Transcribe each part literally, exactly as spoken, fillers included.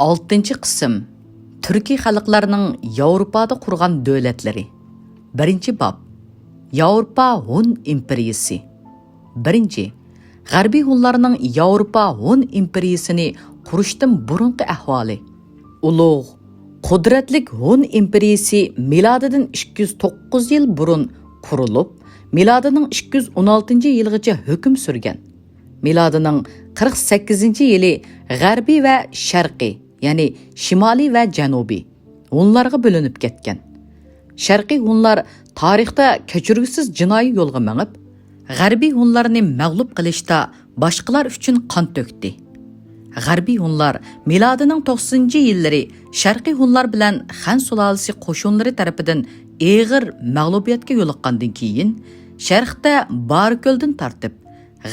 ئالتىنچى قىسىم. تۈركىي خەلقلەرنىڭ ياۋروپادا قۇرغان دۆلەتلىرى. بىرىنچى باب. ياۋروپا ھون ئىمپېرىيىسى. بىرىنچى، غەربىي ھونلارنىڭ ياۋروپا ھون ئىمپېرىيىسىنى قۇرۇشتىن بۇرۇنقى ئەھۋالى. ئۇلۇغ، قۇدرەتلىك ھون ئىمپېرىيىسى مىلادىدىن ئىككى يۈز توققۇز يىل بۇرۇن قۇرۇلۇپ، مىلادىنىڭ ئىككى يۈز ئون ئالتىنچى يىلىغىچە ھۆكۈم سۈرگەن. مىلادىنىڭ قىرىق سەككىزىنچى يىلى غەربىي ۋە شەرقىي، يەنى شىمالىي ۋە جەنۇبىي ھونلارغا بۆلۈنۈپ كەتكەن. شەرقىي ھونلار تارىختا كەچۈرگۈسىز جىنايى يولغا مېڭىپ، غەربىي ھونلارنى مەغلۇپ قىلىشتا باشقىلار ئۈچۈن قان تۆكتى. غەربىي ھونلار مىلادىنىڭ توقسىنىنچى يىللىرى شەرقىي ھونلار بىلەن خەن سۇلالىسى قوشۇنلىرى تەرىپىدىن ئېغىر مەغلۇبىيەتكە يولۇققاندىن كېيىن، شەرقتە باركۆلدىن تارتىپ،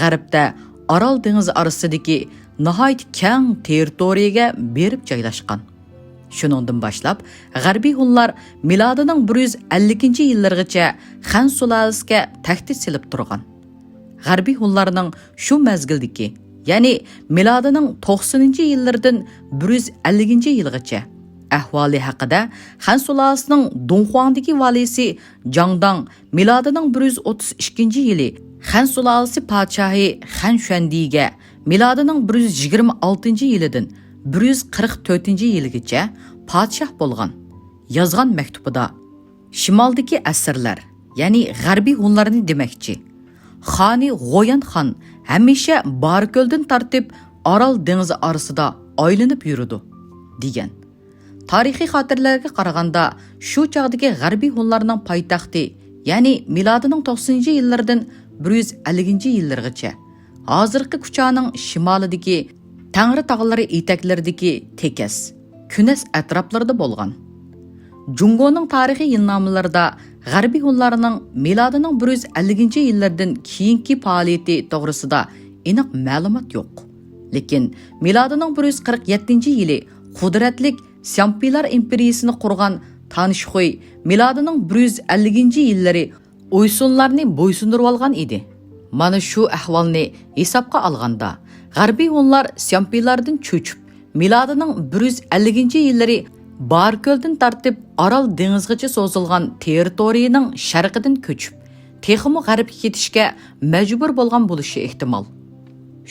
غەربتە ئارال دېڭىزى ئارىسىدىكى ناھايىتى كەڭ تېررىتورىيەگە بېرىپ جايلاشقان. شۇنىڭدىن باشلاپ، غەربىي ھونلار مىلادىنىڭ بىر يۈز ئەللىكىنچى يىللىرىغىچە خەن سۇلالىسىگە تەھدىت سېلىپ تۇرغان. غەربىي ھونلارنىڭ شۇ مەزگىلدىكى، يەنى مىلادىنىڭ توقسىنىنچى يىللىرىدىن بىر يۈز ئەللىكىنچى يىلغىچە ئەھۋالى ھەققىدە خەن سۇلالىسىنىڭ دۇڭخۇاڭدىكى ۋالىسى جاڭداڭ مىلادىنىڭ بىر يۈز ئوتتۇز ئىككىنچى يىلى خەن سۇلالىسى پادىشاھى خەن شۈەندىگە، مىلادىنىڭ بىر يۈز يىگىرمە ئالتىنچى يىلىدىن بىر يۈز قىرىق تۆتىنچى يىلىگىچە پادىشاھ بولغان، يازغان مەكتۇبىدا، شىمالدىكى ئەسىرلەر، يەنى غەربىي ھونلارنى دېمەكچى، خانى غويان خان ھەمىشە باركۆلدىن تارتىپ ئارال دېڭىزى ئارىسىدا ئايلىنىپ يۈرىدۇ، دېگەن. تارىخىي خاتىرىلەرگە قارىغاندا، شۇ چاغدىكى غەربىي ھونلارنىڭ پايتەختى، يەنى مىلادىنىڭ توقسىنىنچى يىللىرىدىن بىر يۈز ئەللىكىنچى يىللىرىغىچە، ھازىرقى كۇچانىڭ شىمالىدىكى تەڭرى تاغلىرى ئېتەكلىرىدىكى تېكەس، كۈنەس ئەتراپلىرىدا بولغان. جۇڭگونىڭ تارىخىي يىلنامىلىرىدا غەربىي ھونلارنىڭ مىلادىنىڭ بىر يۈز ئەللىكىنچى يىللىرىدىن كېيىنكى پائالىيىتى توغرىسىدا ئېنىق مەلۇمات يوق. لېكىن مىلادىنىڭ بىر يۈز قىرىق يەتتىنچى يىلى قۇدرەتلىك سيامپىلار ئىمپېرىيىسىنى قۇرغان تانشخۇي مىلادىنىڭ بىر يۈز ئەللىكىنچى يىللىرى ئۇيسۇنلارنى بويسۇندۇرۇۋالغان ئىدى. مانا شۇ ئەھۋالنى ھېسابقا ئالغاندا، غەربىي ھونلار سيامپىلارىدىن چۆچۈپ، مىلادىنىڭ بىر يۈز ئەللىكىنچى يىللىرى باركۆلدىن تارتىپ ئارال دېڭىزىغىچە سوزۇلغان تېررىتورىيىنىڭ شەرقىدىن كۆچۈپ، تېخىمۇ غەربكە كېتىشكە مەجبۇر بولغان بولۇشى ئېھتىمال.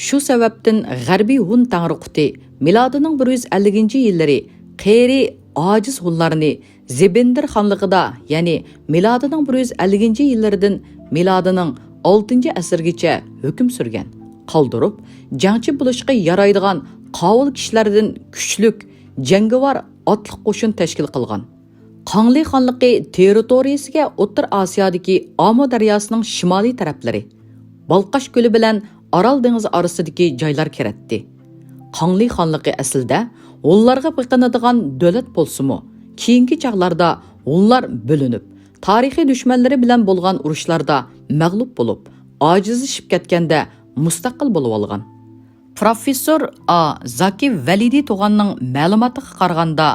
شۇ سەۋەبتىن غەربىي ھون تەڭرىقۇتى مىلادىنىڭ بىر يۈز ئەللىكىنچى يىللىرى قېرى، ئاجىز ھونلارنى زېبىندىر خانلىقىدا، يەنى مىلادىنىڭ بىر يۈز ئەللىكىنچى يىللىرىدىن مىلادىنىڭ ئالتىنچى ئەسىرگىچە ھۆكۈم سۈرگەن. قالدۇرۇپ، جەڭچى بولۇشقا يارايدىغان قاۋۇل كىشىلەردىن كۈچلۈك، جەڭگىۋار ئاتلىق قوشۇن تەشكىل قىلغان. قاڭلى خانلىقى تېررىتورىيىسىگە ئوتتۇرا ئاسىيادىكى ئامۇ دەرياسىنىڭ شىمالىي تەرەپلىرى، بالقاش كۆلى بىلەن ئارال دېڭىزى ئارىسىدىكى جايلار كىرەتتى. قاڭلى خانلىقى ئەسلىدە ھونلارغا بېقىنىدىغان دۆلەت بولسىمۇ، كېيىنكى چاغلاردا ھونلار بۆلۈنۈپ، تارىخىي دۈشمەنلىرى بىلەن بولغان ئۇرۇشلاردا مەغلۇپ بولۇپ، ئاجىزلىشىپ كەتكەندە مۇستەقىل بولۇۋالغان. پروفېسسور ئا زاكى ۋەلىدى توغاننىڭ مەلۇماتىغا قارىغاندا،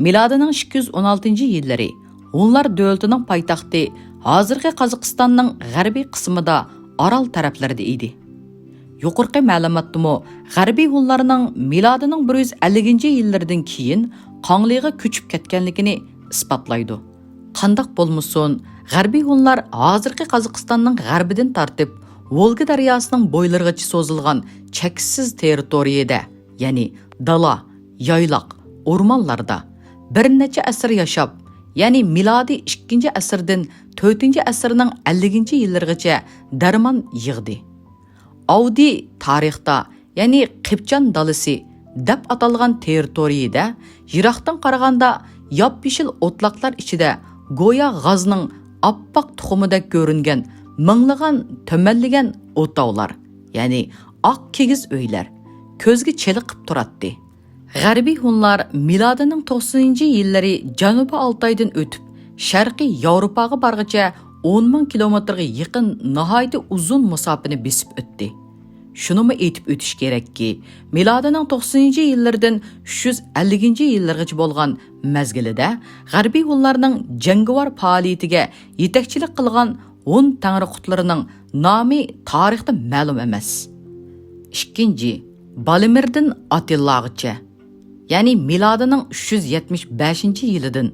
مىلادىنىڭ ئىككى يۈز ئون ئالتىنچى يىللىرى ھونلار دۆلىتىنىڭ پايتەختى ھازىرقى قازاقىستاننىڭ غەربىي قىسمىدا ئارال تەرەپلىرىدە ئىدى. يۇقىرىقى مەلۇماتتىمۇ غەربىي ھونلارنىڭ مىلادىنىڭ بىر يۈز ئەللىكىنچى يىللىرىدىن كېيىن قاڭلىغا كۆچۈپ كەتكەنلىكىنى ئىسپاتلايدۇ. قانداق بولمىسۇن، غەربىي ھونلار ھازىرقى قازاقىستاننىڭ غەربىدىن تارتىپ ۋولگا دەرياسىنىڭ بويلىرىغىچە سوزۇلغان چەكسىز تېررىتورىيىدە، يەنى دالا، يايلاق، ئورمانلاردا بىر نەچچە ئەسىر ياشاپ، يەنى مىلادىي ئىككىنچى ئەسىردىن تۆتىنچى ئەسىرنىڭ ئەللىكىنچى يىللىرىغىچە دەرمان يىغدى. ئاۋدى تارىختا، يەنى قىپچان دالىسى دەپ ئاتالغان تېررىتورىيىدە يىراقتىن قارىغاندا ياپيېشىل ئوتلاقلار ئىچىدە گويا غازنىڭ ئاپئاق تۇخۇمىدەك كۆرۈنگەن مىڭلىغان تۈمەنلىگەن ئوتاۋلار، يەنى ئاق كىگىز ئۆيلەر كۆزگە چېلىقىپ تۇراتتى. غەربىي ھونلار مىلادىنىڭ توقسىنىنچى يىللىرى جەنۇبىي ئالتايدىن ئۆتۈپ، شەرقىي ياۋروپاغا بارغىچە ئون مىڭ كىلومېتىرغا يېقىن ناھايىتى ئۇزۇن مۇساپىنى بېسىپ ئۆتتى. شۇنىمۇ ئېيتىپ ئۆتۈش كېرەككى، مىلادىنىڭ توقسىنىنچى يىللىرىدىن ئۈچ يۈز ئەللىكىنچى يىللىرىغىچە بولغان مەزگىلىدە غەربىي ھونلارنىڭ جەڭگىۋار پائالىيىتىگە يېتەكچىلىك قىلغان ھون تەڭرىقۇتلىرىنىڭ نامى تارىختا مەلۇم ئەمەس. ئىككىنچى، بالىمىردىن ئاتىللاغىچە. يەنى مىلادىنىڭ ئۈچ يۈز يەتمىش بەشىنچى يىلىدىن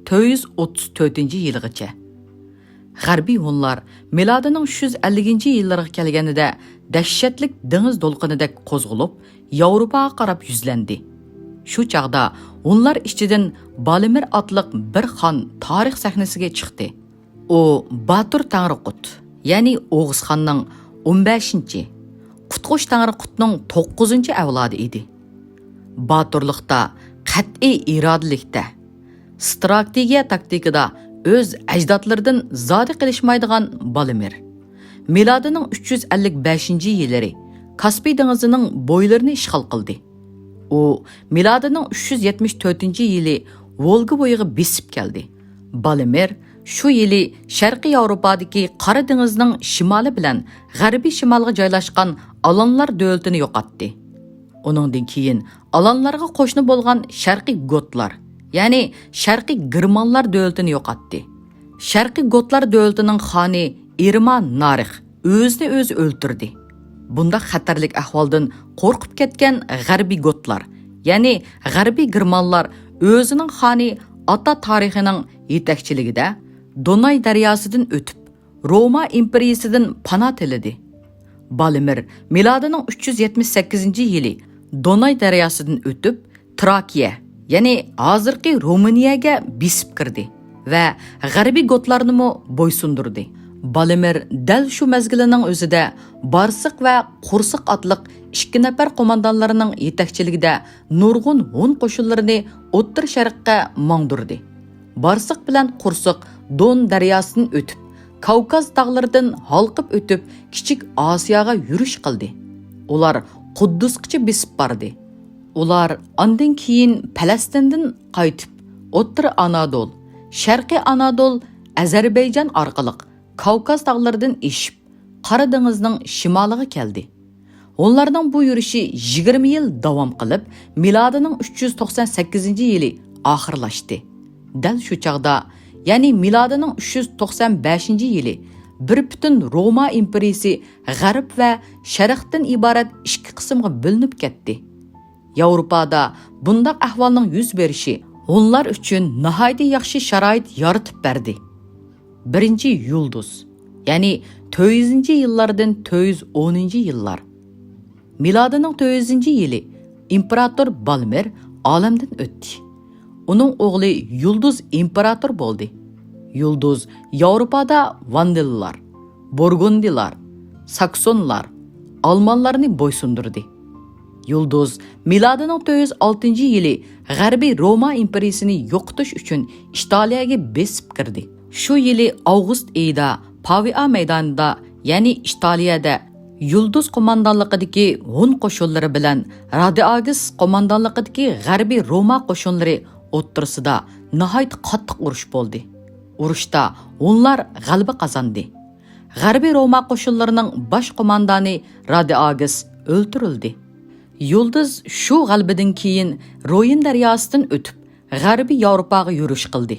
تۆت يۈز ئوتتۇز تۆتىنچى يىلىغىچە. غەربىي ھونلار مىلادىنىڭ ئۈچ يۈز ئەللىكىنچى يىللىرىغا كەلگەنىدە دەھشەتلىك دېڭىز دولقۇنىدەك قوزغىلىپ، ياۋروپاغا قاراپ يۈزلەندى. شۇ چاغدا ھونلار ئىچىدىن بالىمىر ئاتلىق بىر خان تارىخ سەھنىسىگە چىقتى. ئۇ باتۇر تەڭرىقۇت، يەنى ئوغۇزخاننىڭ ئون بەشىنچى، قۇتقۇچ تەڭرىقۇتنىڭ توققۇزىنچى ئەۋلادى ئىدى. باتۇرلۇقتا، قەتئىي ئىرادىلىكتە، ستراتېگىيە تاكتىكىدا ئۆز ئەجدادلىرىدىن زادى قېلىشمايدىغان بالىمىر، مىلادىنىڭ ئۈچ يۈز ئەللىك بەشىنچى يىللىرى كاسپىي دېڭىزىنىڭ بويلىرىنى ئىشغال قىلدى. ئۇ مىلادىنىڭ ئۈچ يۈز يەتمىش تۆتىنچى يىلى ۋولگا بويىغا بېسىپ كەلدى. بالىمىر شۇ يىلى شەرقىي ياۋروپادىكى قارا دېڭىزنىڭ شىمالى بىلەن غەربىي شىمالغا جايلاشقان ئالانلار دۆلىتىنى يوقاتتى. ئۇنىڭدىن كېيىن ئالانلارغا قوشنا بولغان شەرقىي گوتلار، يەنى شەرقىي گېرمانلار دۆلىتىنى يوقاتتى. شەرقىي گوتلار دۆلىتىنىڭ خانى ئىرما نارىخ ئۆزىنى ئۆزى ئۆلتۈردى. بۇنداق خەتەرلىك ئەھۋالدىن قورقۇپ كەتكەن غەربىي گوتلار، يەنى غەربىي گېرمانلار ئۆزىنىڭ خانى ئاتا تارىخىنىڭ يېتەكچىلىكىدە دوناي دەرياسىدىن ئۆتۈپ، روما ئىمپېرىيىسىدىن پانا تىلىدى. بالىمىر مىلادىنىڭ ئۈچ يۈز يەتمىش سەككىزىنچى يىلى دوناي دەرياسىدىن ئۆتۈپ، تراكىيە، يەنى ھازىرقى رومىنىيەگە بېسىپ كىردى ۋە غەربىي گوتلارنىمۇ بويسۇندۇردى. بالىمىر دەل شۇ مەزگىلنىڭ ئۆزىدە بارسىق ۋە قورسىق ئاتلىق ئىككى نەپەر قوماندانلىرىنىڭ يېتەكچىلىكىدە نۇرغۇن ھون قوشۇنلىرىنى ئوتتۇرا شەرققە ماڭدۇردى. بارسىق بىلەن قورسىق دون دەرياسىدىن ئۆتۈپ، كاۋكاز تاغلىرىدىن ھالقىپ ئۆتۈپ، كىچىك ئاسىياغا يۈرۈش قىلدى. ئۇلار قۇددۇسقىچە بېسىپ باردى. ئۇلار ئاندىن كېيىن پەلەستىندىن قايتىپ، ئوتتۇرا ئانادول، شەرقىي ئانادول، ئەزەربەيجان ئارقىلىق كاۋكاز تاغلىرىدىن ئېشىپ، قارا دېڭىزنىڭ شىمالىغا كەلدى. ھونلارنىڭ بۇ يۈرۈشى يىگىرمە يىل داۋام قىلىپ، مىلادىنىڭ ئۈچ يۈز توقسان سەككىزىنچى يىلى ئاخىرلاشتى. دەل شۇ چاغدا، يەنى مىلادىنىڭ ئۈچ يۈز توقسان بەشىنچى يىلى، بىر پۈتۈن روما ئىمپېرىيىسى غەرب ۋە شەرقتىن ئىبارەت ئىككى قىسىمغا بۆلۈنۈپ كەتتى. ياۋروپادا بۇنداق ئەھۋالنىڭ يۈز بېرىشى ھونلار ئۈچۈن ناھايىتى ياخشى شارائىت يارىتىپ بەردى. بىرىنچى يۇلدۇز، يەنى تۆت يۈزىنچى يىللاردىن تۆت يۈز ئونىنچى يىللار. مىلادىنىڭ تۆت يۈزىنچى يىلى ئىمپېراتور بالمىر ئالەمدىن ئۆتتى. ئۇنىڭ ئوغلى يۇلدۇز ئىمپېراتور بولدى. يۇلدۇز ياۋروپادا ۋاندېللار، بۇرگۇندىلار، ساكسونلار، ئالمانلارنى بويسۇندۇردى. يۇلدۇز مىلادىنىڭ تۆت يۈز ئالتىنچى يىلى غەربىي روما ئىمپېرىيىسىنى يوقىتىش ئۈچۈن ئىتالىيەگە بېسىپ كىردى. شۇ يىلى ئاۋغۇست ئېيىدا پاۋىئا مەيدانىدا، يەنى ئىتالىيەدە يۇلدۇز قوماندانلىقىدىكى ھون قوشۇنلىرى بىلەن رادىئاگىس قوماندانلىقىدىكى غەربىي روما قوشۇنلىرى ئوتتۇرىسىدا ناھايىتى قاتتىق ئۇرۇش بولدى. ئۇرۇشتا ھونلار غەلىبە قازاندى. غەربىي روما قوشۇنلىرىنىڭ باش قوماندانى رادىئاگىس ئۆلتۈرۈلدى. يۇلدۇز شۇ غەلىبىدىن كېيىن روين دەرياسىدىن ئۆتۈپ، غەربىي ياۋروپاغا يۈرۈش قىلدى.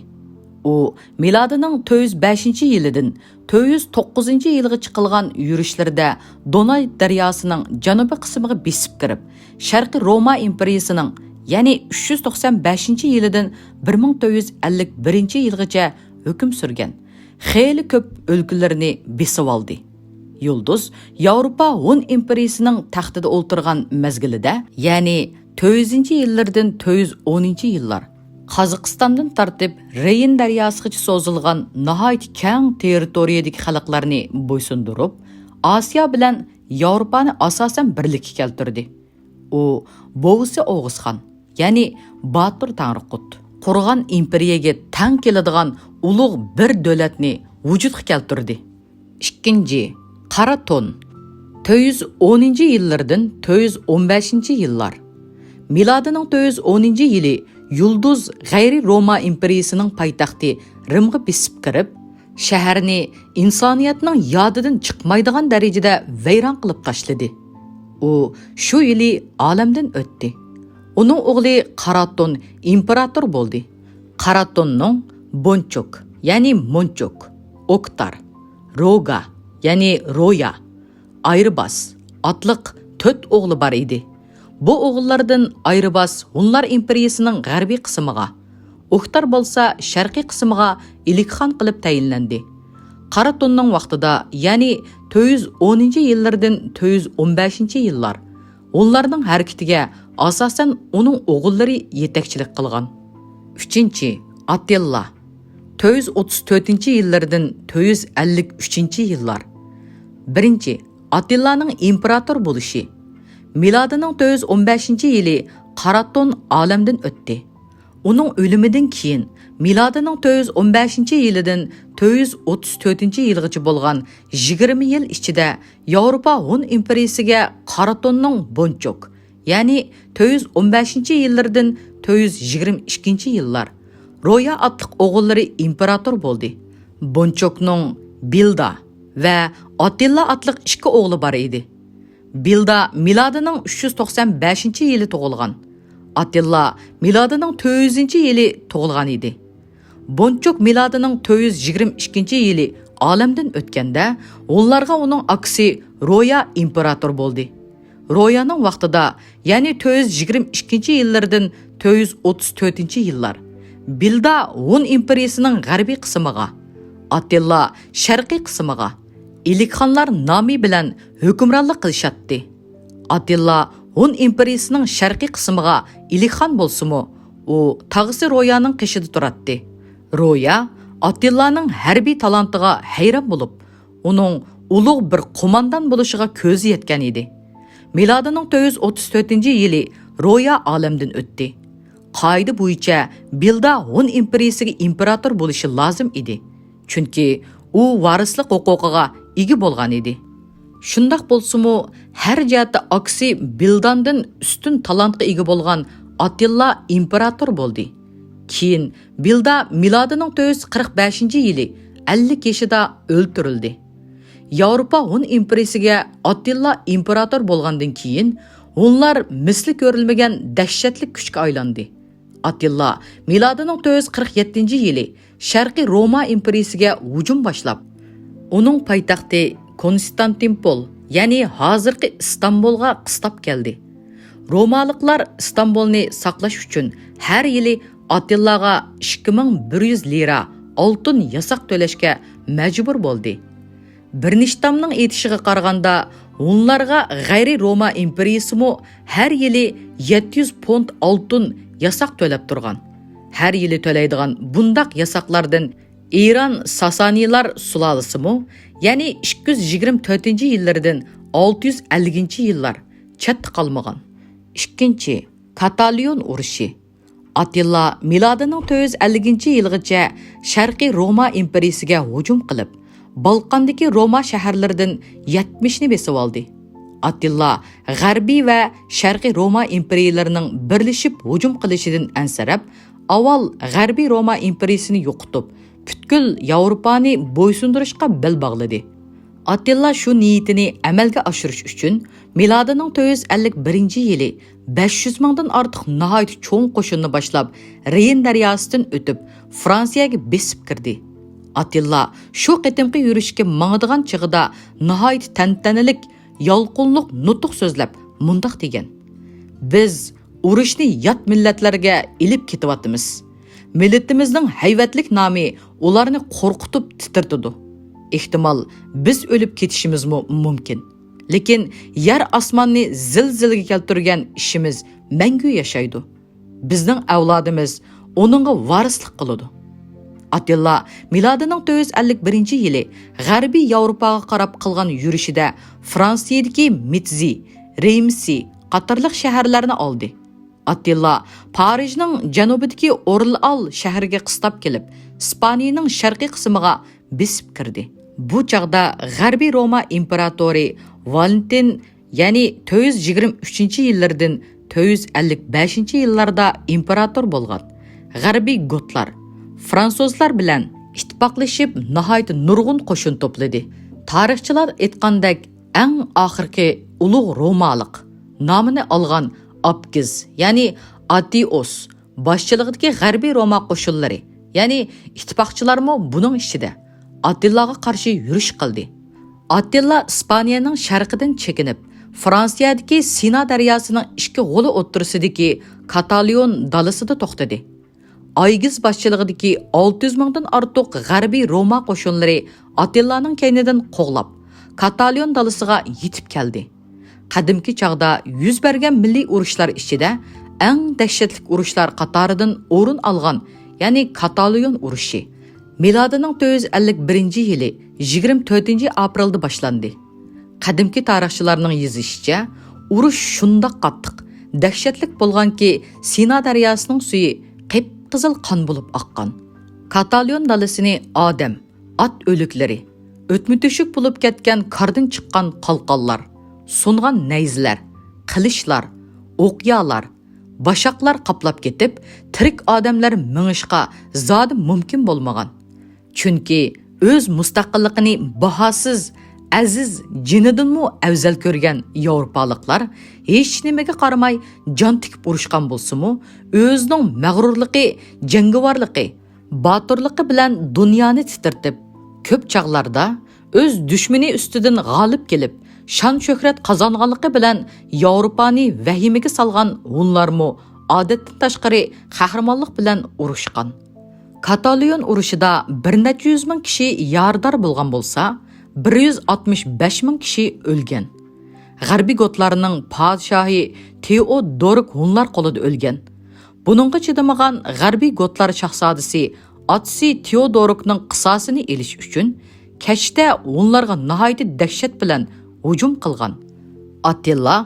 ئۇ مىلادىنىڭ تۆت يۈز بەشىنچى يىلىدىن تۆت يۈز توققۇزىنچى يىلغىچە قىلغان يۈرۈشلىرىدە دوناي دەرياسىنىڭ جەنۇبىي قىسمىغا بېسىپ كىرىپ، شەرقىي روما ئىمپېرىيىسىنىڭ، يەنى ئۈچ يۈز توقسان بەشىنچى يىلىدىن بىر مىڭ تۆت يۈز ئەللىك بىرىنچى يىلغىچە ھۆكۈم سۈرگەن خېلى كۆپ ئۆلكىلىرىنى بېسىۋالدى. يۇلدۇز ياۋروپا ھون ئىمپېرىيىسىنىڭ تەختىدە ئولتۇرغان مەزگىلىدە، يەنى تۆت يۈزىنچى يىللىرىدىن تۆت يۈز ئونىنچى يىللار، قازاقىستاندىن تارتىپ رېين دەرياسىغىچە سوزۇلغان ناھايىتى كەڭ تېررىتورىيىدىكى خەلقلەرنى بويسۇندۇرۇپ، ئاسىيا بىلەن ياۋروپانى ئاساسەن بىرلىككە كەلتۈردى. ئۇ بوۋىسى ئوغۇزخان، يەنى باتۇر تەڭرىقۇت قۇرغان ئىمپېرىيەگە تەڭ كېلىدىغان ئۇلۇغ بىر دۆلەتنى ۋۇجۇدقا كەلتۈردى. ئىككىنچى، قارا تون، تۆت يۈز ئونىنچى يىللىرىدىن تۆت يۈز ئون بەشىنچى يىللار. مىلادىنىڭ تۆت يۈز ئونىنچى يىلى يۇلدۇز غەيرىي روما ئىمپېرىيىسىنىڭ پايتەختى رىمغا بېسىپ كىرىپ، شەھەرنى ئىنسانىيەتنىڭ يادىدىن چىقمايدىغان دەرىجىدە ۋەيران قىلىپ تاشلىدى. ئۇ شۇ يىلى ئالەمدىن ئۆتتى. ئۇنىڭ ئوغلى قاراتون ئىمپېراتور بولدى. قاراتوننىڭ بونچوك، يەنى مونچوك، ئوكتار، روگا، يەنى رويا، ئايرىباس ئاتلىق تۆت ئوغلى بار ئىدى. بۇ ئوغۇللاردىن ئايرىباس ھونلار ئىمپېرىيىسىنىڭ غەربىي قىسمىغا، ئوكتار بولسا شەرقىي قىسمىغا ئىلىكخان قىلىپ تەيىنلەندى. قاراتوننىڭ ۋاقتىدا، يەنى تۆت يۈز ئونىنچى يىللىرىدىن تۆت يۈز ئون بەشىنچى يىللار، ھونلارنىڭ ھەرىكىتىگە ئاساسەن ئۇنىڭ ئوغۇللىرى يېتەكچىلىك قىلغان. ئۈچىنچى، ئاتتىلا، تۆت يۈز ئوتتۇز تۆتىنچى يىللىرىدىن تۆت يۈز ئەللىك ئۈچىنچى يىللار. بىرىنچى، ئاتتىلانىڭ ئىمپېراتور بولۇشى. مىلادىنىڭ تۆت يۈز ئون بەشىنچى يىلى قاراتون ئالەمدىن ئۆتتى. ئۇنىڭ ئۆلۈمىدىن كېيىن، مىلادىنىڭ تۆت يۈز ئون بەشىنچى يىلىدىن تۆت يۈز ئوتتۇز تۆتىنچى يىلغىچە بولغان يىگىرمە يىل ئىچىدە ياۋروپا ھون ئىمپېرىيىسىگە قاراتوننىڭ بونچوك، يەنى تۆت يۈز ئون بەشىنچى يىللىرىدىن تۆت يۈز يىگىرمە ئىككىنچى يىللار، رويا ئاتلىق ئوغۇللىرى ئىمپېراتور بولدى. بونچوكنىڭ بىلدا ۋە ئاتتىلا ئاتلىق ئىككى ئوغلى بار ئىدى. بىلدا مىلادىنىڭ ئۈچ يۈز توقسان بەشىنچى يىلى تۇغۇلغان. ئاتتىلا مىلادىنىڭ تۆت يۈزىنچى يىلى تۇغۇلغان ئىدى. بونچوك مىلادىنىڭ تۆت يۈز يىگىرمە ئىككىنچى يىلى ئالەمدىن ئۆتكەندە، ھونلارغا ئۇنىڭ ئاكىسى رويا ئىمپېراتور بولدى. رويانىڭ ۋاقتىدا، يەنى تۆت يۈز يىگىرمە ئىككىنچى يىللىرىدىن تۆت يۈز ئوتتۇز تۆتىنچى يىللار، بىلدا ھون ئىمپېرىيىسىنىڭ غەربىي قىسمىغا، ئاتتىلا شەرقىي قىسمىغا، ئىلىكخانلار نامى بىلەن ھۆكۈمرانلىق قىلىشاتتى. ئاتتىلا ھون ئىمپېرىيىسىنىڭ شەرقىي قىسمىغا ئىلىكخان بولسىمۇ، ئۇ تاغىسى رويانىڭ قېشىدا تۇراتتى. رويا ئاتتىلانىڭ ھەربىي تالانتىغا ھەيران بولۇپ، ئۇنىڭ ئۇلۇغ بىر قوماندان بولۇشىغا كۆزى يەتكەن ئىدى. مىلادىنىڭ تۆت يۈز ئوتتۇز تۆتىنچى يىلى رويا ئالەمدىن ئۆتتى. قائىدە بويىچە بىلدا ھون ئىمپېرىيىسىگە ئىمپېراتور بولۇشى لازىم ئىدى، چۈنكى ئۇ ۋارىسلىق ھوقۇقىغا ئىگە بولغان ئىدى. شۇنداق بولسىمۇ، ھەر جەھەتتە ئاكىسى بىلداندىن ئۈستۈن تالانتقا ئىگە بولغان ئاتتىلا ئىمپېراتور بولدى. كېيىن بىلدا مىلادىنىڭ تۆت يۈز قىرىق بەشىنچى يىلى ئەللىك يېشىدا ئۆلتۈرۈلدى. ياۋروپا ھون ئىمپېرىيىسىگە ئاتتىلا ئىمپېراتور بولغاندىن كېيىن، ھونلار مىسلى كۆرۈلمىگەن دەھشەتلىك كۈچكە ئايلاندى. ئاتتىلا مىلادىنىڭ تۆت يۈز قىرىق يەتتىنچى يىلى شەرقىي روما ئىمپېرىيىسىگە ھۇجۇم باشلاپ، ئۇنىڭ پايتەختى كونستانتىنپول، يەنى ھازىرقى ئىستانبۇلغا قىستاپ كەلدى. رومالىقلار ئىستانبۇلنى ساقلاش ئۈچۈن ھەر يىلى ئاتتىلاغا ئىككى مىڭ بىر يۈز لىرا ئالتۇن ياساق تۆلەشكە مەجبۇر بولدى. بىرنىشتامنىڭ ئېيتىشىغا قارىغاندا، ھونلارغا غەيرىي روما ئىمپېرىيىسىمۇ ھەر يىلى يەتتە يۈز پونت ئالتۇن ياساق تۆلەپ تۇرغان. ھەر يىلى تۆلەيدىغان بۇنداق ياساقلاردىن ئىران ساسانىيلار سۇلالىسىمۇ، يەنى ئىككى يۈز يىگىرمە تۆتىنچى يىللىرىدىن ئالتە يۈز ئەللىكىنچى يىللار چەتتە قالمىغان. ئىككىنچى، كاتالىيون ئۇرۇشى. ئاتتىلا مىلادىنىڭ تۆت يۈز ئەللىكىنچى يىلغىچە شەرقىي روما ئىمپېرىيىسىگە ھۇجۇم قىلىپ، بالقاندىكى روما شەھەرلىرىدىن يەتمىشنى بېسىۋالدى. ئاتتىلا غەربىي ۋە شەرقىي روما ئىمپېرىيىلىرىنىڭ بىرلىشىپ ھۇجۇم قىلىشىدىن ئەنسىرەپ، ئاۋۋال غەربىي روما ئىمپېرىيىسىنى يوقىتىپ، پۈتكۈل ياۋروپانى بويسۇندۇرۇشقا بەل باغلىدى. ئاتتىلا شۇ نىيىتىنى ئەمەلگە ئاشۇرۇش ئۈچۈن، مىلادىنىڭ تۆت يۈز ئەللىك بىرىنچى يىلى بەش يۈز مىڭدىن ئارتۇق ناھايىتى چوڭ قوشۇننى باشلاپ، رېين دەرياسىدىن ئۆتۈپ، فرانسىيەگە بېسىپ كىردى. ئاتتىلا شۇ قېتىمقى يۈرۈشكە ماڭىدىغان چېغىدا ناھايىتى تەنتەنىلىك، يالقۇنلۇق نۇتۇق سۆزلەپ مۇنداق دېگەن: «بىز ئۇرۇشنى يات مىللەتلەرگە ئېلىپ كېتىۋاتىمىز. مىللىتىمىزنىڭ ھەيۋەتلىك نامى ئۇلارنى قورقۇتۇپ تىترىتىدۇ. ئېھتىمال، بىز ئۆلۈپ كېتىشىمىزمۇ مۇمكىن. لېكىن يەر ئاسماننى زىلزىلىگە كەلتۈرگەن ئىشىمىز مەڭگۈ ياشايدۇ. بىزنىڭ ئەۋلادىمىز ئۇنىڭغا ۋارىسلىق قىلىدۇ.» ئاتتىلا مىلادىنىڭ تۆت يۈز ئەللىك بىرىنچى يىلى غەربىي ياۋروپاغا قاراپ قىلغان يۈرۈشىدە فرانسىيىدىكى مېتزى، رېيمسى قاتارلىق شەھەرلەرنى ئالدى. ئاتتىلا پارىژنىڭ جەنۇبىدىكى ئورلېئان شەھىرىگە قىستاپ كېلىپ، ئىسپانىيىنىڭ شەرقىي قىسمىغا بېسىپ كىردى. بۇ چاغدا غەربىي روما ئىمپېراتورى ۋالېنتىن، يەنى تۆت يۈز يىگىرمە ئۈچىنچى يىللىرىدىن تۆت يۈز ئەللىك بەشىنچى يىللاردا ئىمپېراتور بولغان غەربىي گوتلار، فرانسۇزلار بىلەن ئىتتىپاقلىشىپ، ناھايىتى نۇرغۇن قوشۇن توپلىدى. تارىخچىلار ئېيتقاندەك، ئەڭ ئاخىرقى ئۇلۇغ رومالىق نامىنى ئالغان ئاپكىز، يەنى ئاتتىئوس باشچىلىقىدىكى غەربىي روما قوشۇنلىرى، يەنى ئىتتىپاقچىلارمۇ بۇنىڭ ئىچىدە، ئاتتىلاغا قارشى يۈرۈش قىلدى. ئاتتىلا ئىسپانىيەنىڭ شەرقىدىن چېكىنىپ، فرانسىيەدىكى سىنا دەرياسىنىڭ ئىككى غولى ئوتتۇرىسىدىكى كاتاليون دالىسىدا توختىدى. ئايگىز باشچىلىقىدىكى ئالتە يۈز مىڭدىن ئارتۇق غەربىي روما قوشۇنلىرى ئاتىللانىڭ كەينىدىن قوغلاپ، كاتاليون دالىسىغا يېتىپ كەلدى. قەدىمكى چاغدا يۈز بەرگەن مىللىي ئۇرۇشلار ئىچىدە ئەڭ دەھشەتلىك ئۇرۇشلار قاتارىدىن ئورۇن ئالغان، يەنى كاتاليون ئۇرۇشى، مىلادىنىڭ تۆت يۈز ئەللىك بىرىنچى يىلى يىگىرمە تۆتىنچى ئاپرېلدا باشلاندى. قەدىمكى تارىخچىلارنىڭ يېزىشىچە، ئۇرۇش شۇنداق قاتتىق، دەھشەتلىك بولغانكى، سىنا دەرياسىنىڭ سۈيى قىپقىزىل قان بولۇپ ئاققان. كاتاليون دالىسىنى ئادەم، ئات ئۆلۈكلىرى، ئۆتمە تۆشۈك بولۇپ كەتكەن كاردىن چىققان قالقانلار، سۇنغان نەيزىلەر، قىلىچلار، ئوقيالار، باشاقلار قاپلاپ كېتىپ، تىرىك ئادەملەر مېڭىشقا زادى مۇمكىن بولمىغان. چۈنكى ئۆز مۇستەقىللىقىنى باھاسىز، ئەزىز جېنىدىنمۇ ئەۋزەل كۆرگەن ياۋروپالىقلار ھېچنېمىگە قارىماي جان تىكىپ ئۇرۇشقان بولسىمۇ، ئۆزىنىڭ مەغرۇرلۇقى، جەڭگىۋارلىقى، باتۇرلۇقى بىلەن دۇنيانى تىترىتىپ، كۆپ چاغلاردا ئۆز دۈشمىنى ئۈستىدىن غالىب كېلىپ، شان-شۆھرەت قازانغانلىقى بىلەن ياۋروپانى ۋەھىمىگە سالغان ھونلارمۇ ئادەتتىن تاشقىرى قەھرىمانلىق بىلەن ئۇرۇشقان. كاتاليون ئۇرۇشىدا بىر نەچچە يۈز مىڭ كىشى يارىدار بولغان بولسا، بىر يۈز ئاتمىش بەش مىڭ كىشى ئۆلگەن. غەربىي گوتلارنىڭ پادىشاھى تېئودورك ھونلار قولىدا ئۆلگەن. بۇنىڭغا چىدىمىغان غەربىي گوتلار شاھزادىسى ئاتىسى تېئودوركنىڭ قىساسىنى ئېلىش ئۈچۈن كەچتە ھونلارغا ناھايىتى دەھشەت بىلەن ھۇجۇم قىلغان. ئاتىللا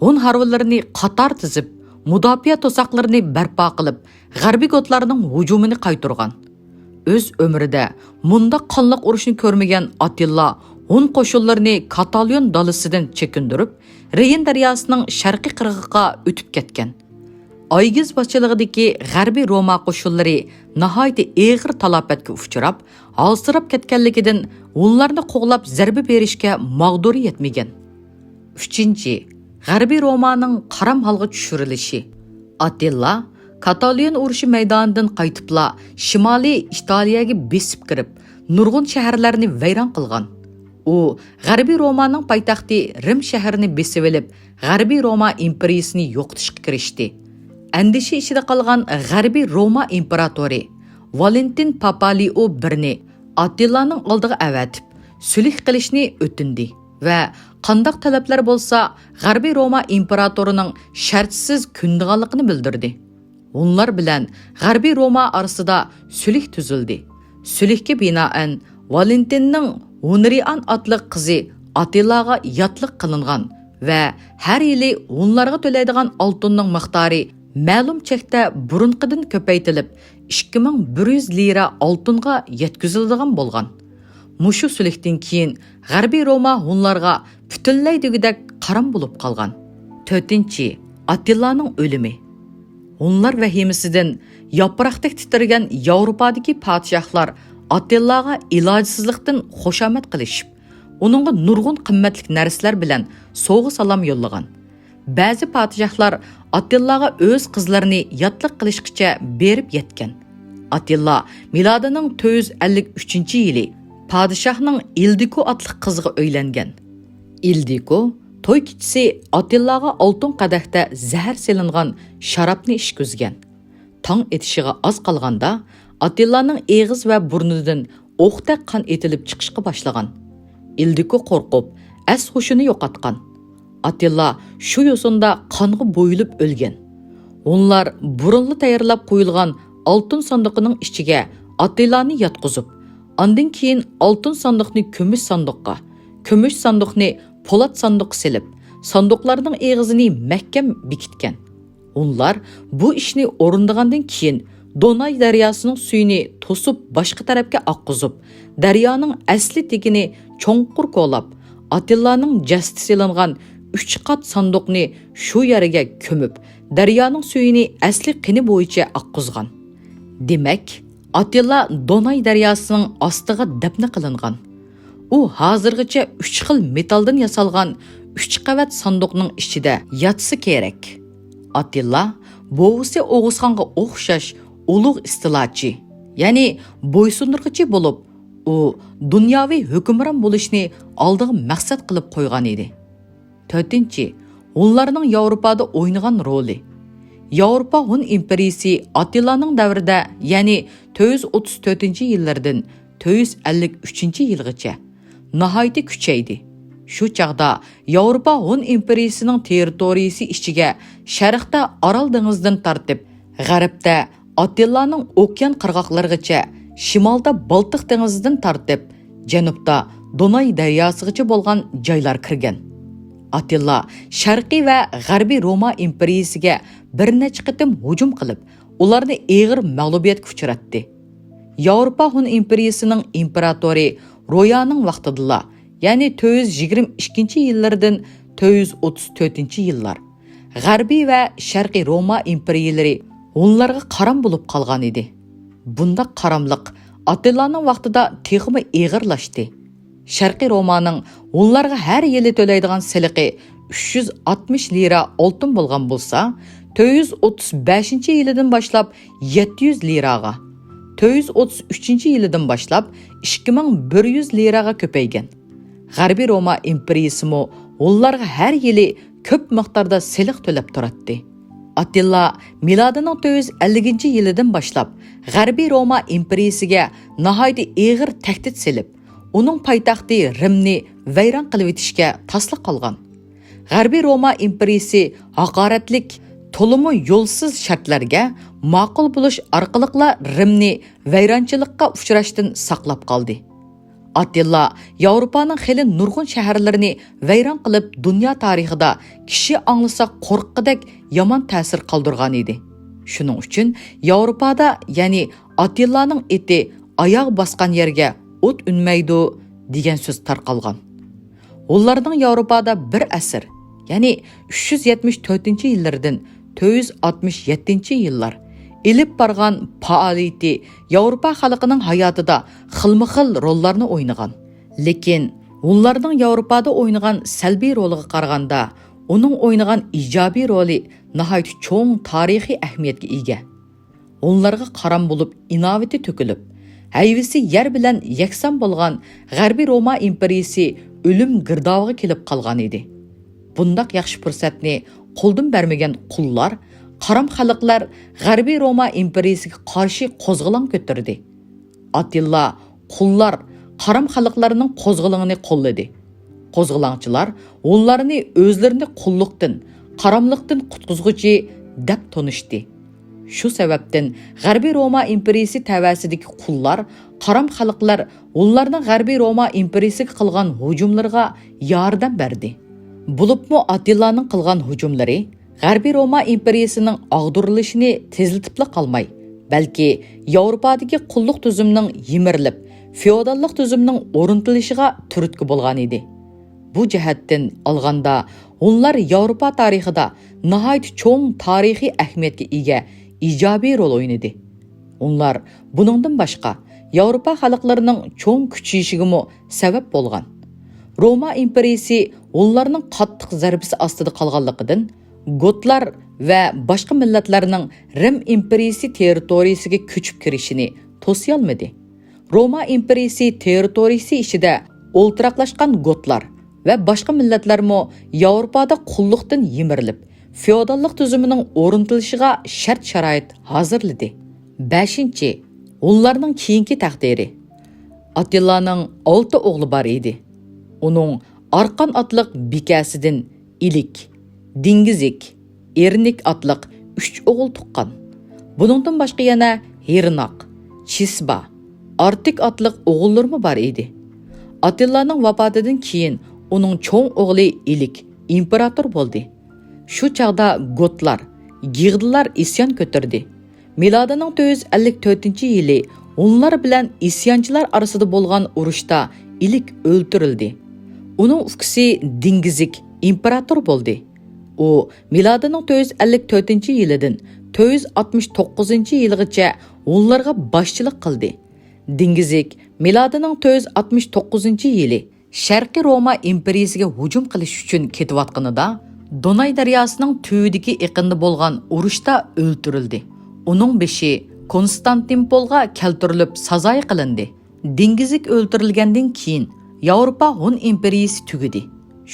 ھون ھارۋىلىرىنى قاتار تىزىپ، مۇداپىئە توساقلىرىنى بەرپا قىلىپ، غەربىي گوتلارنىڭ ھۇجۇمىنى قايتۇرغان. ئۆز ئۆمرىدە مۇنداق قانلىق ئۇرۇشنى كۆرمىگەن ئاتىللا ھون قوشۇنلىرىنى كاتاليون دالىسىدىن چېكىندۈرۈپ، رېين دەرياسىنىڭ شەرقىي قىرغىقىغا ئۆتۈپ كەتكەن. ئايگىز باشچىلىقىدىكى غەربىي روما قوشۇنلىرى ناھايىتى ئېغىر تالاپەتكە ئۇچراپ، ھالسىراپ كەتكەنلىكىدىن، ھونلارنى قوغلاپ زەربە بېرىشكە ماغدۇرى يەتمىگەن. ئۈچىنچى، غەربىي رومانىڭ قارام ھالغا چۈشۈرۈلۈشى. ئاتىللا كاتالون ئۇرۇشى مەيدانىدىن قايتىپلا، شىمالىي ئىتالىيەگە بېسىپ كىرىپ، نۇرغۇن شەھەرلەرنى ۋەيران قىلغان. ئۇ غەربىي رومانىڭ پايتەختى رىم شەھىرىنى بېسىۋېلىپ، غەربىي روما ئىمپېرىيىسىنى يوقىتىشقا كىرىشتى. ئەندىشە ئىچىدە قالغان غەربىي روما ئىمپېراتورى ۋالېنتىن پاپالىئو بىرنى ئاتىللانىڭ ئالدىغا ئەۋەتىپ، سۈلھ قىلىشنى ئۆتۈندى ۋە قانداق تەلەپلەر بولسا، غەربىي روما ئىمپېراتورىنىڭ شەرتسىز كۆنىدىغانلىقىنى بىلدۈردى. ھونلار بىلەن غەربىي روما ئارىسىدا سۈلھ تۈزۈلدى. سۈلھكە بىنائەن، ۋالېنتىننىڭ ھۇنرىئان ئاتلىق قىزى ئاتىللاغا ياتلىق قىلىنغان ۋە ھەر يىلى ھونلارغا تۆلەيدىغان ئالتۇننىڭ مىقدارى مەلۇم چەكتە بۇرۇنقىدىن كۆپەيتىلىپ، ئىككى مىڭ بىر يۈز لىرا ئالتۇنغا يەتكۈزۈلىدىغان بولغان. مۇشۇ سۈلھتىن كېيىن غەربىي روما ھونلارغا پۈتۈنلەي دېگۈدەك قارام بولۇپ قالغان. تۆتىنچى، ئاتىللانىڭ ئۆلۈمى. ھونلار ۋەھىمىسىدىن ياپراقتەك تىترىگەن ياۋروپادىكى پادىشاھلار ئاتىللاغا ئىلاجسىزلىقتىن خۇشامەت قىلىشىپ، ئۇنىڭغا نۇرغۇن قىممەتلىك نەرسىلەر بىلەن سوۋغا-سالام يوللىغان. بەزى پادىشاھلار ئاتىللاغا ئۆز قىزلىرىنى ياتلىق قىلىشقىچە بېرىپ يەتكەن. ئاتىللا مىلادىنىڭ تۆت يۈز ئەللىك ئۈچىنچى يىلى پادىشاھنىڭ ئىلدىكو ئاتلىق قىزىغا ئۆيلەنگەن. ئىلدىكو توي كېچىسى ئاتىللاغا ئالتۇن قەدەھتە زەھەر سېلىنغان شارابنى ئىچكۈزگەن. تاڭ ئېتىشىغا ئاز قالغاندا، ئاتىللانىڭ ئېغىز ۋە بۇرنىدىن ئوقتەك قان ئېتىلىپ چىقىشقا باشلىغان. ئىلدىكو قورقۇپ، ئەس-ھوشىنى يوقاتقان. ئاتىللا شۇ يوسۇندا قانغا بويىلىپ ئۆلگەن. ھونلار بۇرۇنلا تەييارلاپ قويۇلغان ئالتۇن ساندۇقىنىڭ ئىچىگە ئاتىللانى ياتقۇزۇپ، ئاندىن كېيىن ئالتۇن ساندۇقنى كۈمۈش ساندۇققا، كۈمۈش ساندۇقنى پولات ساندۇققا سېلىپ، ساندۇقلارنىڭ ئېغىزىنى مەھكەم بېكىتكەن. ھونلار بۇ ئىشنى ئورۇندىغاندىن كېيىن، دوناي دەرياسىنىڭ سۈيىنى توسۇپ، باشقا تەرەپكە ئاققۇزۇپ، دەريانىڭ ئەسلى تېگىنى چوڭقۇر كولاپ، ئاتىللانىڭ جەسىتى سېلىنغان ئۈچ قات ساندۇقنى شۇ يەرگە كۆمۈپ، دەريانىڭ سۈيىنى ئەسلى قېنى بويىچە ئاققۇزغان. دېمەك، ئاتىللا دوناي دەرياسىنىڭ ئاستىغا دەپنە قىلىنغان. ئۇ ھازىرغىچە ئۈچ خىل مېتالدىن ياسالغان ئۈچ قەۋەت ساندۇقنىڭ ئىچىدە ياتسا كېرەك. ئاتىللا بوۋىسى ئوغۇزخانغا ئوخشاش ئۇلۇغ ئىستىلاچى، يەنى بويسۇندۇرغۇچى بولۇپ، ئۇ دۇنياۋى ھۆكۈمران بولۇشنى ئالدىغا مەقسەت قىلىپ قويغان ئىدى. تۆتىنچى، ھونلارنىڭ ياۋروپادا ئوينىغان رولى. ياۋروپا ھون ئىمپېرىيىسى ئاتتىلانىڭ دەۋرىدە، يەنى تۆت يۈز ئوتتۇز تۆتىنچى يىللىرىدىن تۆت يۈز ئەللىك ئۈچىنچى يىلغىچە ناھايىتى كۈچەيدى. شۇ چاغدا ياۋروپا ھون ئىمپېرىيىسىنىڭ تېررىتورىيىسى ئىچىگە شەرقتە ئارال دېڭىزىدىن تارتىپ، غەربتە ئاتتىلانىڭ ئوكيان قىرغاقلىرىغىچە، شىمالدا بالتىق دېڭىزىدىن تارتىپ، جەنۇبتا دوناي دەرياسىغىچە بولغان جايلار كىرگەن. ئاتتىلا شەرقىي ۋە غەربىي روما ئىمپېرىيىسىگە بىر نەچچە قېتىم ھۇجۇم قىلىپ، ئۇلارنى ئېغىر مەغلۇبىيەتكە ئۇچراتتى. ياۋروپا ھون ئىمپېرىيىسىنىڭ ئىمپېراتورى رويانىڭ ۋاقتىدىلا، يەنى تۆت يۈز يىگىرمە ئىككىنچى يىللىرىدىن تۆت يۈز ئوتتۇز تۆتىنچى يىللار، غەربىي ۋە شەرقىي روما ئىمپېرىيىلىرى ھونلارغا قارام بولۇپ قالغان ئىدى. بۇنداق قاراملىق ئاتتىلانىڭ ۋاقتىدا تېخىمۇ ئېغىرلاشتى. شەرقىي رومانىڭ ھونلارغا ھەر يىلى تۆلەيدىغان سېلىقى ئۈچ يۈز ئاتمىش لىرا ئالتۇن بولغان بولسا، تۆت يۈز ئوتتۇز بەشىنچى يىلىدىن باشلاپ يەتتە يۈز لىراغا، تۆت يۈز ئوتتۇز ئۈچىنچى يىلىدىن باشلاپ ئىككى مىڭ بىر يۈز لىراغا كۆپەيگەن. غەربىي روما ئىمپېرىيىسىمۇ ھونلارغا ھەر يىلى كۆپ مىقداردا سېلىق تۆلەپ تۇراتتى. ئاتتىلا مىلادىنىڭ تۆت يۈز ئەللىكىنچى يىلىدىن باشلاپ غەربىي روما ئىمپېرىيىسىگە ناھايىتى ئېغىر تەھدىت سېلىپ، ئۇنىڭ پايتەختى رىمنى ۋەيران قىلىۋېتىشكە تاسلا قالغان. غەربىي روما ئىمپېرىيىسى ھاقارەتلىك، تولىمۇ يولسىز شەرتلەرگە ماقۇل بولۇش ئارقىلىقلا رىمنى ۋەيرانچىلىققا ئۇچراشتىن ساقلاپ قالدى. ئاتتىلا ياۋروپانىڭ خېلى نۇرغۇن شەھەرلىرىنى ۋەيران قىلىپ، دۇنيا تارىخىدا كىشى ئاڭلىسا قورققۇدەك يامان تەسىر قالدۇرغان ئىدى. شۇنىڭ ئۈچۈن ياۋروپادا، يەنى ئاتتىلانىڭ ئېتى ئاياغ باسقان يەرگە ئوت ئۈنمەيدۇ دېگەن سۆز تارقالغان. ھونلارنىڭ ياۋروپادا بىر ئەسىر، يەنى ئۈچ يۈز يەتمىش تۆتىنچى يىللىرىدىن تۆت يۈز ئاتمىش يەتتىنچى يىللار ئېلىپ بارغان پائالىيىتى ياۋروپا خەلقىنىڭ ھاياتىدا خىلمۇخىل روللارنى ئوينىغان. لېكىن ھونلارنىڭ ياۋروپادا ئوينىغان سەلبىي رولىغا قارىغاندا، ئۇنىڭ ئوينىغان ئىجابىي رولى ناھايىتى چوڭ تارىخىي ئەھمىيەتكە ئىگە. ھونلارغا قارام بولۇپ ئىناۋىتى تۆكۈلۈپ، ھەيۋىسى يەر بىلەن يەكسان بولغان غەربىي روما ئىمپېرىيىسى ئۆلۈم گىردابىغا كېلىپ قالغان ئىدى. بۇنداق ياخشى پۇرسەتنى قولدىن بەرمىگەن قۇللار، قارام خەلقلەر غەربىي روما ئىمپېرىيىسىگە قارشى قوزغىلاڭ كۆتۈردى. ئاتتىلا قۇللار قارام خەلقلەرنىڭ قوزغىلىڭىنى قوللىدى. قوزغىلاڭچىلار ھونلارنى ئۆزلىرىنى قۇللۇقتىن، قاراملىقتىن قۇتقۇزغۇچى دەپ تونۇشتى. شۇ سەۋەبتىن غەربىي روما ئىمپېرىيىسى تەۋەسىدىكى قۇللار، قارام خەلقلەر ھونلارنىڭ غەربىي روما ئىمپېرىيىسىگە قىلغان ھۇجۇملىرىغا ياردەم بەردى. بولۇپمۇ ئاتتىلانىڭ قىلغان ھۇجۇملىرى غەربىي روما ئىمپېرىيىسىنىڭ ئاغدۇرۇلۇشىنى تېزلىتىپلا قالماي، بەلكى ياۋروپادىكى قۇللۇق تۈزۈمنىڭ يىمىرىلىپ، فېئوداللىق تۈزۈمنىڭ ئورنىتىلىشىغا تۈرتكە بولغان ئىدى. بۇ جەھەتتىن ئالغاندا، ھونلار ياۋروپا تارىخىدا ناھايىتى چوڭ تارىخىي ئەھمىيەتكە ئىگە ئىجابىي رول ئوينىدى. ھونلار بۇنىڭدىن باشقا ياۋروپا خەلقلىرىنىڭ چوڭ كۈچىيىشىگىمۇ سەۋەب بولغان. روما ئىمپېرىيىسى ھونلارنىڭ قاتتىق زەربىسى ئاستىدا قالغانلىقىدىن، گوتلار ۋە باشقا مىللەتلەرنىڭ رىم ئىمپېرىيىسى تېررىتورىيىسىگە كۆچۈپ كىرىشىنى توسىيالمىدى. روما ئىمپېرىيىسى تېررىتورىيىسى ئىچىدە ئولتۇراقلاشقان گوتلار ۋە باشقا مىللەتلەرمۇ ياۋروپادا قۇللۇقتىن يىمىرىلىپ، فېئوداللىق تۈزۈمىنىڭ ئورنىتىلىشىغا شەرت-شارائىت ھازىرلىدى. بەشىنچى، ھونلارنىڭ كېيىنكى تەقدىرى. ئاتتىلانىڭ ئالتە ئوغلى بار ئىدى. ئۇنىڭ ئارقان ئاتلىق بىكەسىدىن ئىلىك، دىڭگىزىك، ئېرنىك ئاتلىق ئۈچ ئوغۇل تۇغقان. بۇنىڭدىن باشقا يەنە ھېرناق، چىسبا، ئارتىك ئاتلىق ئوغۇللىرىمۇ بار ئىدى. ئاتتىلانىڭ ۋاپاتىدىن كېيىن ئۇنىڭ چوڭ ئوغلى ئىلىك ئىمپېراتور بولدى. شۇ چاغدا گوتلار، گىغدىلار ئىسيان كۆتۈردى. مىلادىنىڭ تۆت يۈز ئەللىك تۆتىنچى يىلى ھونلار بىلەن ئىسيانچىلار ئارىسىدا بولغان ئۇرۇشتا ئىلىك ئۆلتۈرۈلدى. ئۇنىڭ ئۇكىسى دىڭگىزىك ئىمپېراتور بولدى. ئۇ مىلادىنىڭ تۆت يۈز ئەللىك تۆتىنچى يىلىدىن تۆت يۈز ئاتمىش توققۇزىنچى يىلىغىچە ھونلارغا باشچىلىق قىلدى. دىڭگىزىك مىلادىنىڭ تۆت يۈز ئاتمىش توققۇزىنچى يىلى شەرقىي روما ئىمپېرىيىسىگە ھۇجۇم قىلىش ئۈچۈن كېتىۋاتقىنىدا، دوناي دەرياسىنىڭ تۈۋىدىكى ئېقىندا بولغان ئۇرۇشتا ئۆلتۈرۈلدى. ئۇنىڭ بېشى كونستانتىنپولغا كەلتۈرۈلۈپ سازايى قىلىندى. دىڭگىزىك ئۆلتۈرۈلگەندىن كېيىن، ياۋروپا ھون ئىمپېرىيىسى تۈگىدى.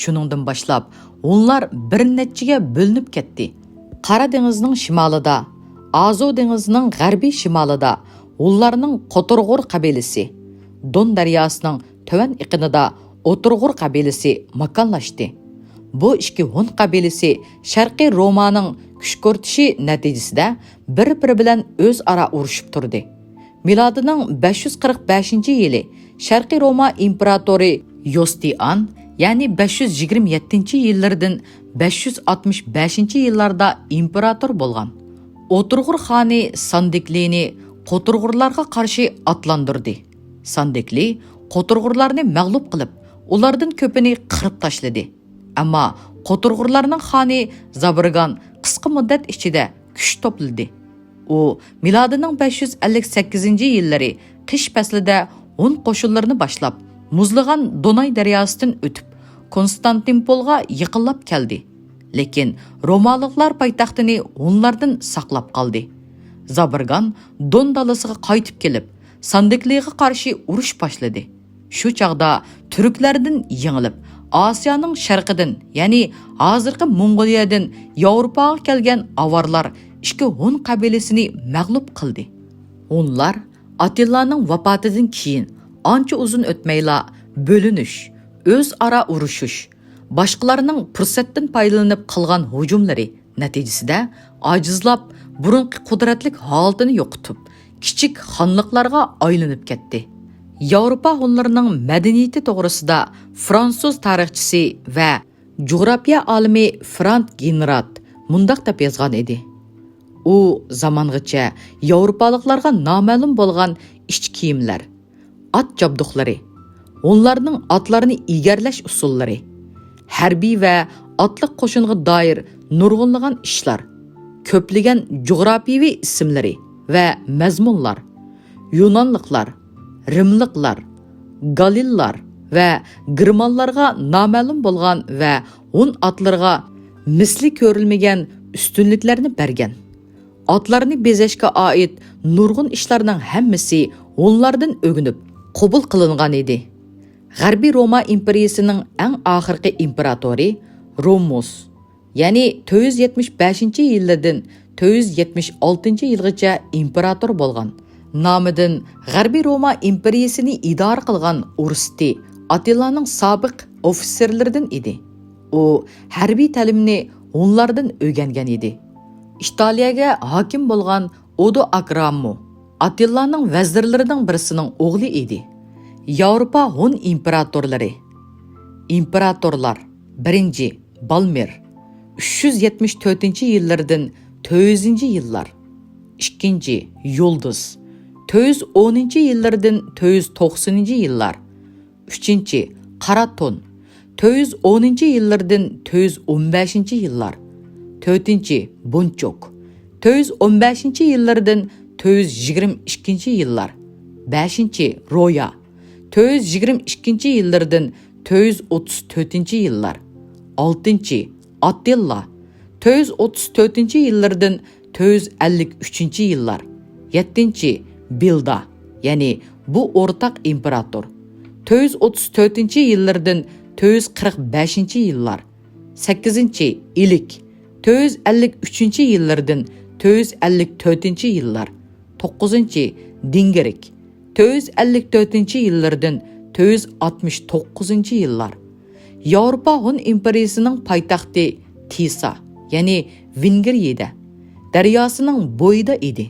شۇنىڭدىن باشلاپ ھونلار بىر نەچچىگە بۆلۈنۈپ كەتتى. قارا دېڭىزنىڭ شىمالىدا، ئازۇ دېڭىزىنىڭ غەربىي شىمالىدا ھونلارنىڭ قوتۇرغۇر قەبىلىسى، دون دەرياسىنىڭ تۆۋەن ئېقىنىدا ئوتۇرغۇر قەبىلىسى ماكانلاشتى. بۇ ئىككى ھون قەبىلىسى شەرقىي رومانىڭ كۈچ كۆرسىتىشى نەتىجىسىدە بىر-بىرى بىلەن ئۆزئارا ئۇرۇشۇپ تۇردى. مىلادىنىڭ بەش يۈز قىرىق بەشىنچى يىلى شەرقىي روما ئىمپېراتورى يۇستىئان، يەنى بەش يۈز يىگىرمە يەتتىنچى يىللىرىدىن بەش يۈز ئاتمىش بەشىنچى يىللاردا ئىمپېراتور بولغان. ئوتۇرغۇر خانى ساندىكلىنى قوتۇرغۇرلارغا قارشى ئاتلاندۇردى. ساندىكلى قوتۇرغۇرلارنى مەغلۇپ قىلىپ، ئۇلاردىن كۆپىنى قىرىپ تاشلىدى. ئەمما قوتۇرغۇرلارنىڭ خانى زابرگان قىسقا مۇددەت ئىچىدە كۈچ توپلىدى. ئۇ مىلادىنىڭ بەش يۈز ئەللىك سەككىزىنچى يىللىرى قىش پەسلىدە ھون قوشۇنلىرىنى باشلاپ، مۇزلىغان دوناي دەرياسىدىن ئۆتۈپ، كونستانتىنپولغا يېقىنلاپ كەلدى. لېكىن رومالىقلار پايتەختىنى ھونلاردىن ساقلاپ قالدى. زابرگان دون دالىسىغا قايتىپ كېلىپ، ساندىكلىغا قارشى ئۇرۇش باشلىدى. شۇ چاغدا تۈركلەردىن يېڭىلىپ، ئاسىيانىڭ شەرقىدىن، يەنى ھازىرقى موڭغۇلىيەدىن ياۋروپاغا كەلگەن ئاۋارلار ئىككى ھون قەبىلىسىنى مەغلۇپ قىلدى. ھونلار ئاتىللانىڭ ۋاپاتىدىن كېيىن ئانچە ئۇزۇن ئۆتمەيلا بۆلۈنۈش، ئۆزئارا ئۇرۇشۇش، باشقىلارنىڭ پۇرسەتتىن پايدىلىنىپ قىلغان ھۇجۇملىرى نەتىجىسىدە ئاجىزلاپ، بۇرۇنقى قۇدرەتلىك ھالىتىنى يوقىتىپ، كىچىك خانلىقلارغا ئايلىنىپ كەتتى. ياۋروپا ھونلىرىنىڭ مەدەنىيىتى توغرىسىدا فرانسۇز تارىخچىسى ۋە جۇغراپىيە ئالىمى فرانك گېنراد مۇنداق دەپ يازغان ئىدى: ئۇ زامانغىچە ياۋروپالىقلارغا نامەلۇم بولغان ئىچ كىيىملەر، ئات جابدۇقلىرى، ھونلارنىڭ ئاتلارنى ئېگەرلەش ئۇسۇللىرى، ھەربىي ۋە ئاتلىق قوشۇنغا دائىر نۇرغۇنلىغان ئىشلار، كۆپلىگەن جۇغراپىيىۋى ئىسىملىرى ۋە مەزمۇنلار، يۇنانلىقلار، رىملىقلار، گالىللار ۋە گېرمانلارغا نامەلۇم بولغان ۋە ھون ئاتلىرىغا مىسلى كۆرۈلمىگەن ئۈستۈنلۈكلەرنى بەرگەن. ئاتلارنى بېزەشكە ئائىت نۇرغۇن ئىشلارنىڭ ھەممىسى ھونلاردىن ئۆگىنىپ، قوبۇل قىلىنغان ئىدى. غەربىي روما ئىمپېرىيىسىنىڭ ئەڭ ئاخىرقى ئىمپېراتورى رومۇس، يەنى تۆت يۈز يەتمىش بەشىنچى يىللىرىدىن تۆت يۈز يەتمىش ئالتىنچى يىلغىچە ئىمپېراتور بولغان، نامىدىن غەربىي روما ئىمپېرىيىسىنى ئىدارە قىلغان ئۇرۇستى ئاتىللانىڭ سابىق ئوفىتسېرلىرىدىن ئىدى. ئۇ ھەربىي تەلىمنى ھونلاردىن ئۆگەنگەن ئىدى. ئىتالىيەگە ھاكىم بولغان ئودو ئاگراممو ئاتىللانىڭ ۋەزىرلىرىنىڭ بىرسىنىڭ ئوغلى ئىدى. ياۋروپا ھون ئىمپېراتورلىرى. ئىمپېراتورلار: بىرىنچى، بالمېر، ئۈچ يۈز يەتمىش تۆتىنچى يىللىرىدىن تۆت يۈزىنچى يىللار. ئىككىنچى، يۇلدۇز، تۆت يۈز ئونىنچى يىللىرىدىن تۆت يۈز توقسىنىنچى يىللار. ئۈچىنچى، قارا تون، تۆت يۈز ئونىنچى يىللىرىدىن تۆت يۈز ئون بەشىنچى يىللار. تۆتىنچى، بونچوك، تۆت يۈز ئون بەشىنچى يىللىرىدىن تۆت يۈز يىگىرمە ئىككىنچى يىللار. بەشىنچى، رويا، تۆت يۈز يىگىرمە ئىككىنچى يىللىرىدىن تۆت يۈز ئوتتۇز تۆتىنچى يىللار. ئالتىنچى، ئاتتىللا، تۆت يۈز ئوتتۇز تۆتىنچى يىللىرىدىن تۆت يۈز ئەللىك ئۈچىنچى يىللار. يەتتىنچى، بىلدا، يەنى بۇ ئورتاق ئىمپېراتور، تۆت يۈز ئوتتۇز تۆتىنچى يىللىرىدىن تۆت يۈز قىرىق بەشىنچى يىللار. سەككىزىنچى، ئىلىك، تۆت يۈز ئەللىك ئۈچىنچى يىللىرىدىن تۆت يۈز ئەللىك تۆتىنچى يىللار. توققۇزىنچى، دىڭگىرىك، تۆت يۈز ئەللىك تۆتىنچى يىللىرىدىن تۆت يۈز ئاتمىش توققۇزىنچى يىللار. ياۋروپا ھون ئىمپېرىيىسىنىڭ پايتەختى تىسا، يەنى ۋېنگرىيىدە، دەرياسىنىڭ بويىدا ئىدى.